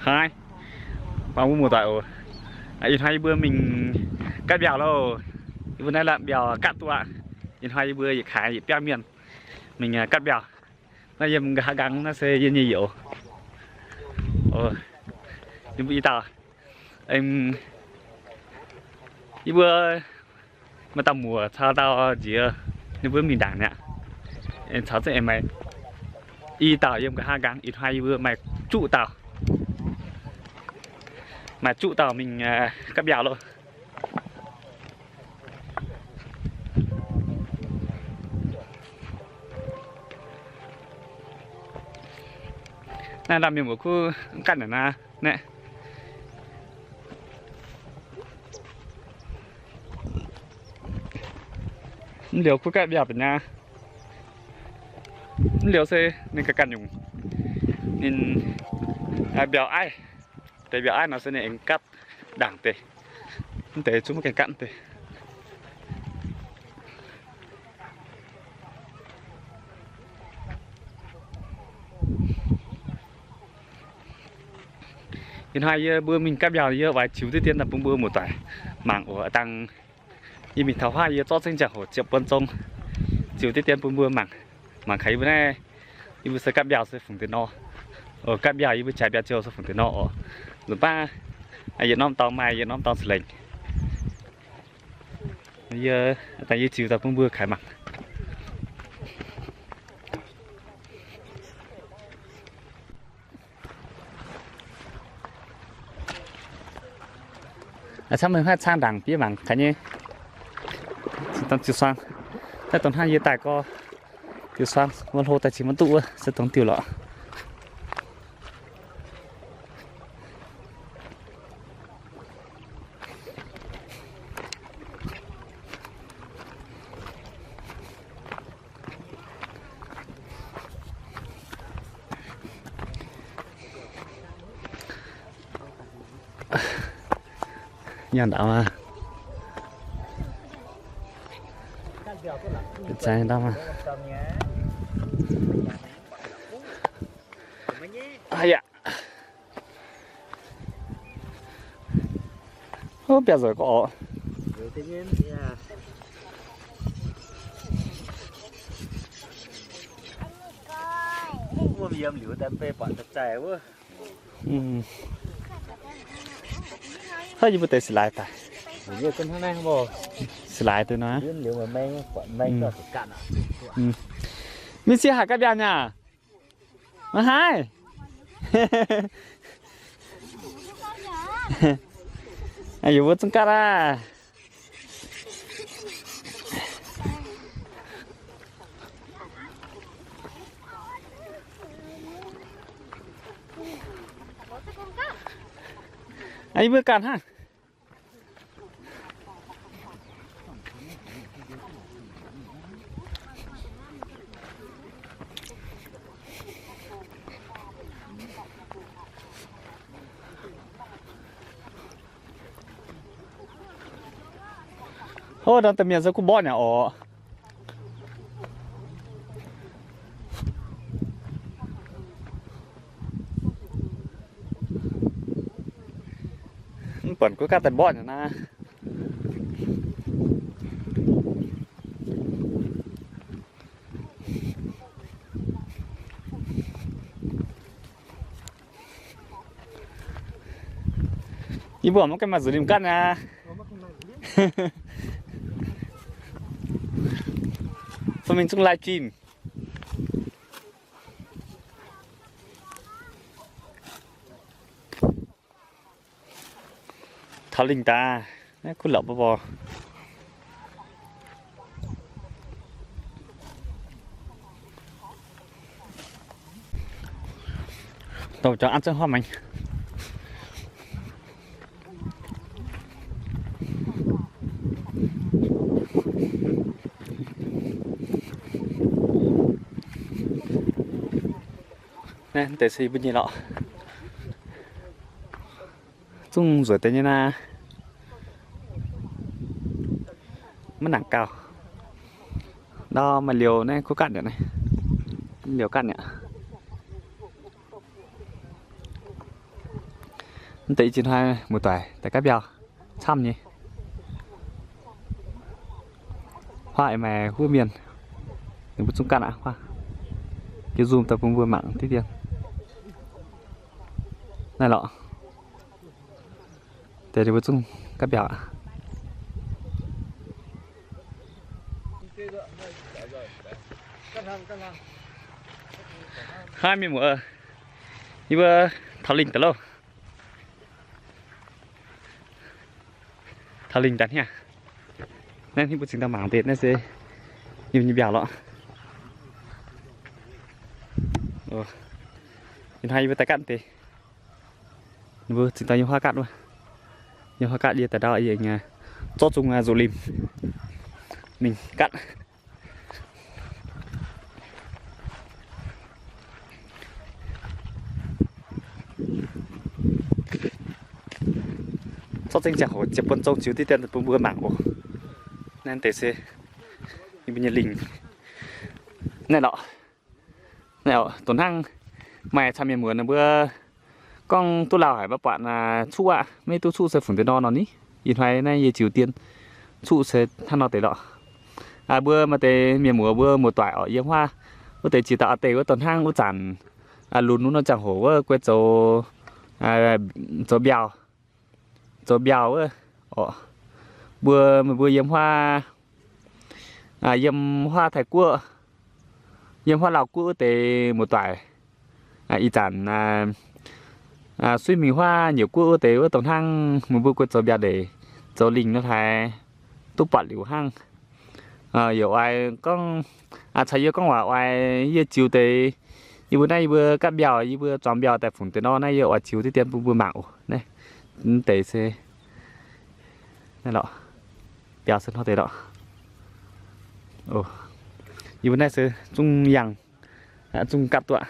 Haaix, mbuo muoz-doic oc. Ih hnoi yie mbuo mingh gaatv mbiauh loh. Yie mbuo naaiv lamh mbiauh gaatv duqv aqv. Ih hnoi yie mbuo yietc kaaix yietc biauv mienh mingh gaatv mbiauh. Naaiv yiem nqa'haav nqaang naaiv se yie nyei youz. Ninh mbuo i dauh, yie mbuo maaih dauh muoc caux dauh nziez, ninh mbuo mingh ndaangc mi'aqv. Caux zengv aengx maaih i dauh yiem nqa'haav nqaang. Ih hnoi yie mbuo maaih juqv dauh, maaih juqv dauh mingh gaatv mbiauh loh. Naaiv lamh mienh mbuo kuv gaatv naaic naaiv. Mv liuz kuv gaatv mbiauh ba'nyaah. Mv liuz se ninh ganh ganh nyungc. Ninh mbiauh aiv, deix mbiauh aiv nor se ninh aengx gaatv ndaangc deix. Mv deix zungv maiv gaengh gaatv deix. Ih hnoi yie mbuo mingh gaatv mbiauh, yie oix ziux diqv dien daaih bun mbuo muoz-doic mangc oc. Dangh yie mingh taux huaav yie zorqv zengv ziangh hoc ziepc buonc zong ziux diqv dien bun mbuo mangc, mangc kaaix yie mbuo naaiv, yie mbuo se gaatv mbiauh se fungc deix nor. Gaatv mbiauh yie mbuo jaaix mbiauh ziouh se fungc deix nor oc. Nzunc baav yietc norm dorngx maaih yietc norm dorngx ca'lengc. Yie, dangh yie ziux daaih bun mbuo kaaix mangc. Camv meih haih caangh ndaangc biev mangc kaaix nyei. Dongh diuh suang, daaih dongh hnangv yie daaih gorx, diuh suang wuov hlo daaih cingx maiv duqv wuov se dongh diuh lorqc. Nyanc ndaangc maah. Zaeng ndaangc maah. Aa yaac. Wuov biauv nzueic gorqv oc. Hov, yie mbuo deix six laaix daaih. Six laaix deix nor. Mingh sieqv haaix gaatv mbiauh nyei aac? Maiv haih. Yie mbuo zungv gaatv aqv. Yie mbuo gaatv hnangv. Hov, ndau deix mienh se kuv mborqv nyei oc. Mv buatc kuv gaatv daaih mborqv nyei naaiv. Yie mbuo maiv gaengh maaih nzuqc limh gaatv aqv. Fai mingh zungv live stream. Taux lingh daaih, naaiv kuv lorqc mbuo borx. Dongh jangx an zengv huaav maengx. Naaiv deix se yie mbuo nyei lorqc. Zungv nzueic deix nyei naaiv. Maiv nangc gauh. Ndau maaih liouh naaiv kuv gaatv nyei naaiv. Liouh gaatv nyei. Mv deix ih jiex hnoi muoz-doic daaih gapv mbiauh camv nyei. Huaav aengx maaih huov mienh, ninh mbuo zungv ganh aqv. Huaav jiex nzunc daaih bun mbuo mangc diqv dien. Naaiv lorqc, deix ninh mbuo zungv gapv mbiauh aqv. Haaix mienh muoz, yie mbuo taux lingh daaih loh. Taux lingh daaih hniev. Naaiv ninh mbuo cingx daaih mangc deix naaiv se yie mbuo nyei mbiauh lorqc. Ih hnoi yie mbuo daaih gatv deix. Ninh mbuo cingx daaih yiem huaav gatv wuov. Yiem huaav gatv yie daaih ndau yie zorqv zungh nzuqc limh mingh gatv. Zorqv zengv ziangh hoc ziepc buonc zong ziux diqv dien bun mbuo mangc oc. Naaiv deix se yie mbuo nyei lingh. Naaiv lorqc, naaiv oc, dongh hnangv maaih camv mienh muoz ninh mbuo gorngv duqv lauh haic maiv buatc cuqv aqv. Maiv duqv cuqv se fungc deix nor nor ni. Ih hnoi naaiv yie ziux dien cuqv se hnangv nor deix lorqc. Mbuo maaih deix mienh muoz mbuo muoz-doic oc, yiem huaav wuov deix jiex daaih oix deix wuov dongh hnangv wuov zanc lunx wuov nor ziangh hoc wuov guei zoux, zoux mbiauh, zoux mbiauh wuov oc. Mbuo, meih mbuo yiem huaav, yiem huaav Taiv Guoqv, yiem huaav Lauv Guoqv wuov deix muoz-doic, ih zanc suiv mingh huaav Nyiec Guoqv wuov deix wuov dongh hnangv meih mbuo guei zoux mbiauh ndeic, zoux lingh nor haaix duqv buatc liuz hnangv. Yaac oix gorngv, caux yie gorngv waac oix yie ziux deix, yie mbuo naaiv yie mbuo gatv mbiauh, yie mbuo zuangx mbiauh daaih fungc deix nor, naaiv yie oix ziux diqv dien bun mbuo mangc oc. Naaiv deix se, naaiv lorqc, mbiauh se hnangv deix lorqc. Yie mbuo naaiv se zungv yangh, zungv gapv duqv aqv.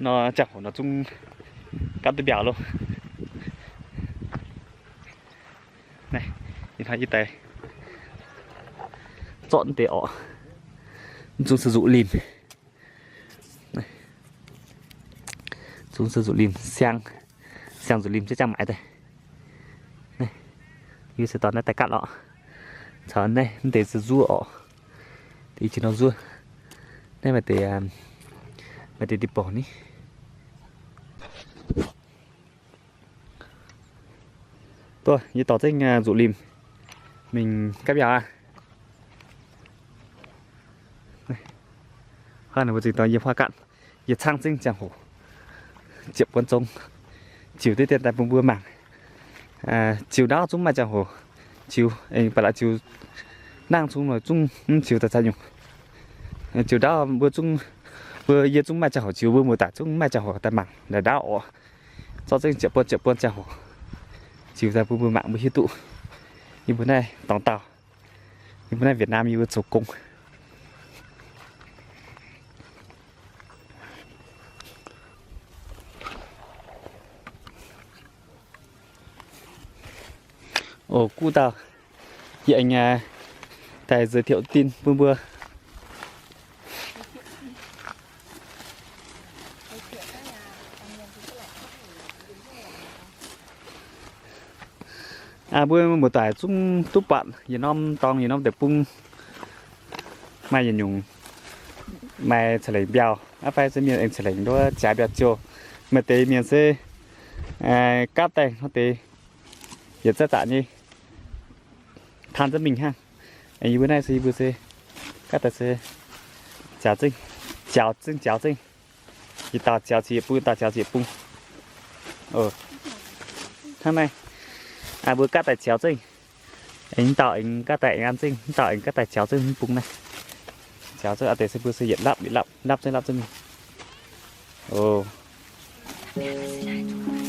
Nor ziangh hoc nor zungv gapv duqv mbiauh loh. Naaiv, ih hnoi yie daaih zorqv deix orqc, zungv se nzuqc limh. Zungv se nzuqc limh, siang, siang nzuqc limh jienv ziangh maaiz daaih. Yie se dorh naaiv daaih gatv lorqc. Caux naaiv mv deix se nzuov orqc. Deix jiex nor nzuov. Naaiv maaih deix, maaih deix ndie-borngc ni. Duqv, yie dorh zengv nzuqc limh mingh gapv mbiauh aqv. Hnangv naaiv mbuo zingh dorh yie huaav gatv, yie caangv zengv ziangh hoc ziepc buonc zong ziux diqv dien daaih bun mbuo mangc. Ziux ndaauv zungv maaih ziangh hoc ziux, aengx ba'laqc ziux nangh zungv lorqc zungv mv ziux daaih caux nyungc. Ziux ndaauv mbuo zungv, mbuo yie zungv maaih ziangh hoc ziux, mbuo muoz-doic zungv maaih ziangh hoc daaih mangc ndaauv oc. Zorqv zengv ziepc buonc ziepc buonc ziangh hoc ziux daaih bun mbuo mangc mbuo hiuv duqv yie mbuo naaiv dorngx dauh, yie mbuo naaiv Việt Nam yie mbuo zoux gong. Oc, guv dauh, yie aengx daaih giới thiệu tin bun mbuo. Mbuo muoz-doic zungv duqv buatc yietc norm dorngx yietc norm deic-bung maaih yietc nyungc maaih ca'lengc mbiauh aqv fai se mienh aengx ca'lengc nduov jaaix mbiauh ziouh. Maaih deix mienh se gapv daaih hnangv deix yietc zaqc zaqc nyei taan za'mingh hnangv. Yie mbuo naaiv se yie mbuo se gapv daaih se ziaaux zengv, ziaaux zengv, ziaaux zengv. Yietc dauh ziaaux ziepc bung, yietc dauh ziaaux ziepc bung. Hnangv naaiv, mbuo gapv daaih ziaaux zengv. Aengx dauh aengx gapv daaih aengx an zengv, dauh aengx gapv daaih ziaaux zengv mv bung naaiv. Ziaaux zengv aqv deix se mbuo se yietc lapv yietc lapv, lapv zengv lapv zengv mingh.